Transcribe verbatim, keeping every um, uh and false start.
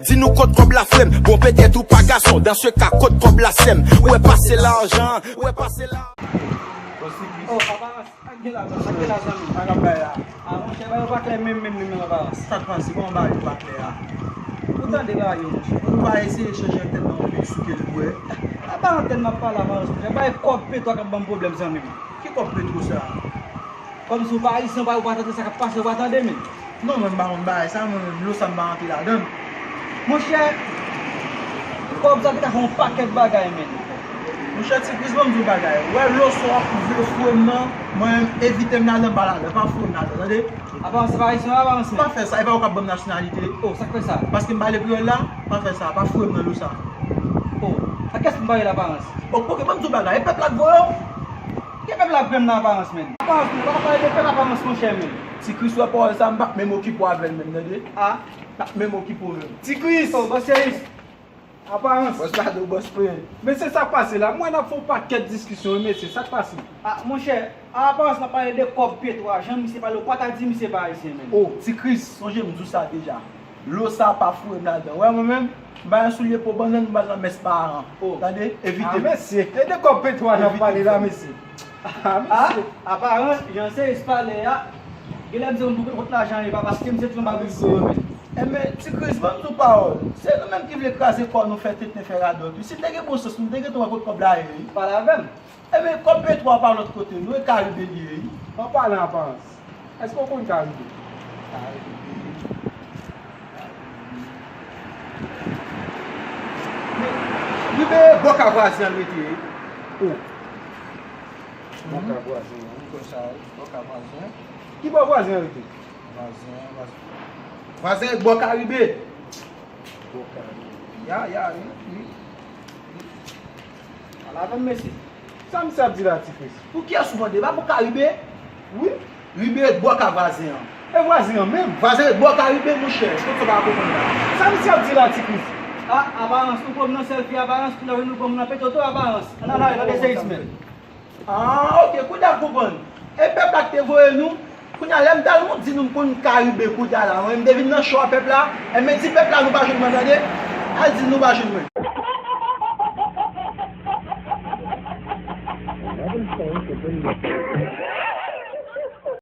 Di nou kot kòb la frè m, bon petèt ou pa gason, dans ce cas kot kòb la sè m. Ou wè pase lajan, ou wè pase la. Oh, papa, sa k gen la, sa k gen la zanmi m? Sa k ap bay la? Ah, monchè, bagay yo pa klè menm, menm, menm, menm, papa. Sa k pase? Kòman bagay yo pa klè a? Ou tande bagay yo, monchè. Ou pa eseye chanje antèn nan yon pik souke l pou wè? E pa antèn m ap pale, papa, monchè. Bagay kòb petwa k ap ban m pwoblèm, zanmi m. Ki kòb petwo sa? Kòmsi w pa ayisyen, ou pa, ou pa tande sa k ap pase, ou pa tande, men. Non, mwen, m pa konn bagay sa, mwen menm, lo sa, m pa rantre ladan l. Monchè, kòb sa te ka fè yon pakèt bagay, men. Monchè, Ti Kris, ban m di w bagay. Wè, lo sa w ap vle foure m nan, mwen menm, evite m ladan, m pa ladan, pa foure m ladan, tande? Aparans, se pa ayisyen, aparans, men. Pa fè sa, e pa ou k ap ban m nasyonalite. Oh, sa k fè sa? Paske m pale kreyòl la, pa fè sa, pa foure m nan lo sa. Oh, a kiyès m pale la, aparans? Oh, ok, ban m di w bagay, e pèp la k voye w? Ki pèp la k voye m nan aparans, men? Aparans, men, pa pale de pèp aparans, monchè, men. Ti Kris, wè pawòl sa, m p ap menm okipe w avè l menm, tande? Ah. M p ap menm okipe w menm. Ti Kris! Oh, bòs seyis. Aparans. Bòs la do, bòs mwen. Mesye, sa k pase la? M wè n ap fè yon pakèt diskisyon, wi, mesye, sa k pase? Ah, monchè, aparans, n ap pale de kòb petwa, jan misye pale, ou pa ta di misye pa ayisyen, men. Oh, Ti Kris, sonje m di w sa deja. Lo sa pa foure m ladan. Wè mwen menm, m pa gen soulye po bannann, m pral nan mès paran. Oh. Tande, evite m. Ah, mesye, e de kòb petwa n ap pale la, mesye. Ah, mesye. Ah, aparans, jan seyis pale a, genlè m di yon bout lajan e pa paske misye toujou bagay pou yo, men. Enben, Ti Kris, ban m di w pawòl. Se nou menm ki vle kraze kò nou, fè tenten, fè radòt, wi. Si n te gen bon sans, nou te gentan wè kot kòb la ye, wi. Pale avè m. Enben, kòb petwa pa lòt kote, non, e Karibe li ye, wi. An palan aparans, èske w konn Karibe? Karibe. Karibe, bò ka vwazen an l rete, wi. Oh. Bò ka vwazen an, wi, konsa, wi. Bò ka vwazen. Ki bò vwazen an rete? Vwazen, vwazen. Vwazen, bò Karibe. Bò Karibe. Ya, ya, wi, wi. Pale avè m, mesye. Sa misye ap di la, Ti Kris? Pou kiyès ou mande? Pa pou Karibe? Wi. Ribe ret bò ka vwazen an. E vwazen an menm? Vwazen ret bò Karibe, monchè. Kot sa w pa konprann la? Sa misye ap di la, Ti Kris? Ah, aparans, nou pran nan sèlfi, aparans, pou nou vin nou pran nan pete oto, aparans. Ann al, ann al, seyis, men. Ah, ok, kounye a m konprann. E pèp la ki te voye nou, kounye a lè m t al, nou di nou m konn Karibe, kounye a la, mwen, m te vin nan cho a pèp la, enben di pèp la nou pa jwenn mwen, tande? Al di nou pa jwenn mwen.